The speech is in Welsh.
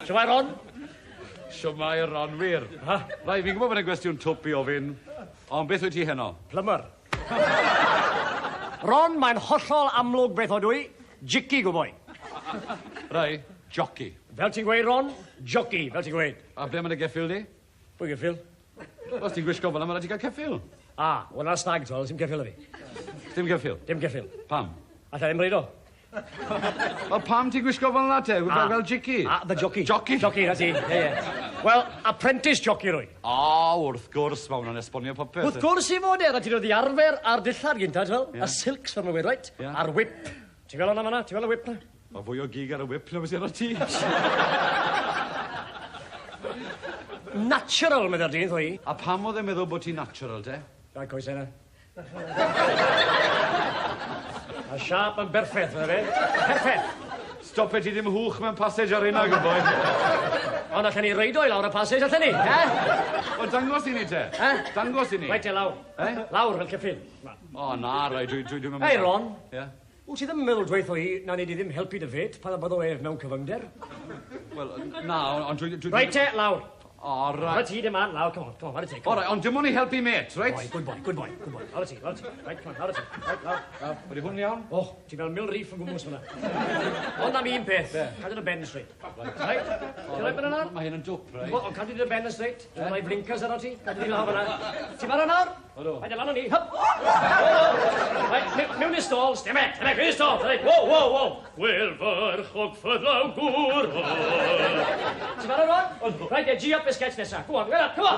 Shwmae, Ron? Shwmae, Ron, wir. Ha? Rai, fi'n gwybod bod e'n gwestiwn twp i ofyn, ond beth wyt ti heno? Plumber. Ron, mae'n hollol amlwg beth odw i. Jicky, good boy. Rai, jockey. Fel ti'n gweud, Ron? Jockey, fel ti'n gweud. A ble mae'n y geffyl di? Pwy geffyl? Os ti'n gwisgo fel yma, rhaid ti gael ceffyl. Ah, wel na'r stag, twel, sim ceffyl 'da fi. Dim ceffyl? Dim ceffyl. Pam? Alla ddim reido. Wel, pam ti'n gwisgo fel yna te? Ah. Fel jicky? Ah, the jockey. Jockey? Jockey, na ti. Ie, ie. Wel, apprentice jockey rwy. O, wrth gwrs, mae hwnna'n esbonio popeth. Wrth gwrs i fod e, na ti'n dod i arfer a'r dillad gynta, ti'n fel? Ie. Y silks fel mae'n gweud, reit? Ie. A'r whip. Ti'n gweld hwnna fan'na? Ti'n gweld y whip na? Mae fwy o gig ar y whip na beth sydd ar ti. Natural, meddai'r dyn, ddwy. A pam oedd e'n meddwl bod ti'n natural, te? Gai coesau yna. A siâp yn berffeth, fydde fe. Perffaith. Stop it, ti ddim hwch mewn passage ar hynna, good boy. Ond allan ni reido i lawr y passage, allan ni, eh? O, dangos i ni, te. Eh? Dangos i ni. Reit te, lawr. Eh? Lawr, fel ceffyl. O, na, rai, dwi ddim yn... Hei, Ron. Ie? Wyt ti ddim yn meddwl dweud i na ni di ddim helpu dy fyd pan y byddo ef mewn cyfyngder? Wel, na, ond dwi... Reit te, lawr. O, Lawr right. ti, dim man, lawr, come on, come on, lawr ti. O, right, ond dim ond i helpu mate, reit? Boy, good boy, good boy, good boy. Lawr ti, lawr ti. Right, come on, lawr ti. Right, lawr, lawr. Ydy hwn iawn? O, ti fel Mill Reef yn gwmws fyna. Ond am un peth, cadw dy ben straight. Right? Ti'n rhaid fyna nawr? Mae hyn yn dwp, right? O, cadw dy ben yn straight. Ti'n rhoi blinkers arno ti. Cadw di lawr fyna. Ti'n barod nawr? Ydw. Rhaid, lan o ni. Hup! Right, mewn i'r stalls. Dim e, dim e, mewn i'r stalls. Right, wow, wow, wow. Wel, farchog ffyddaw gŵr. Ti'n barod, Ron? Right, yeah, G up y sketch nesa. Go on, well up, come on.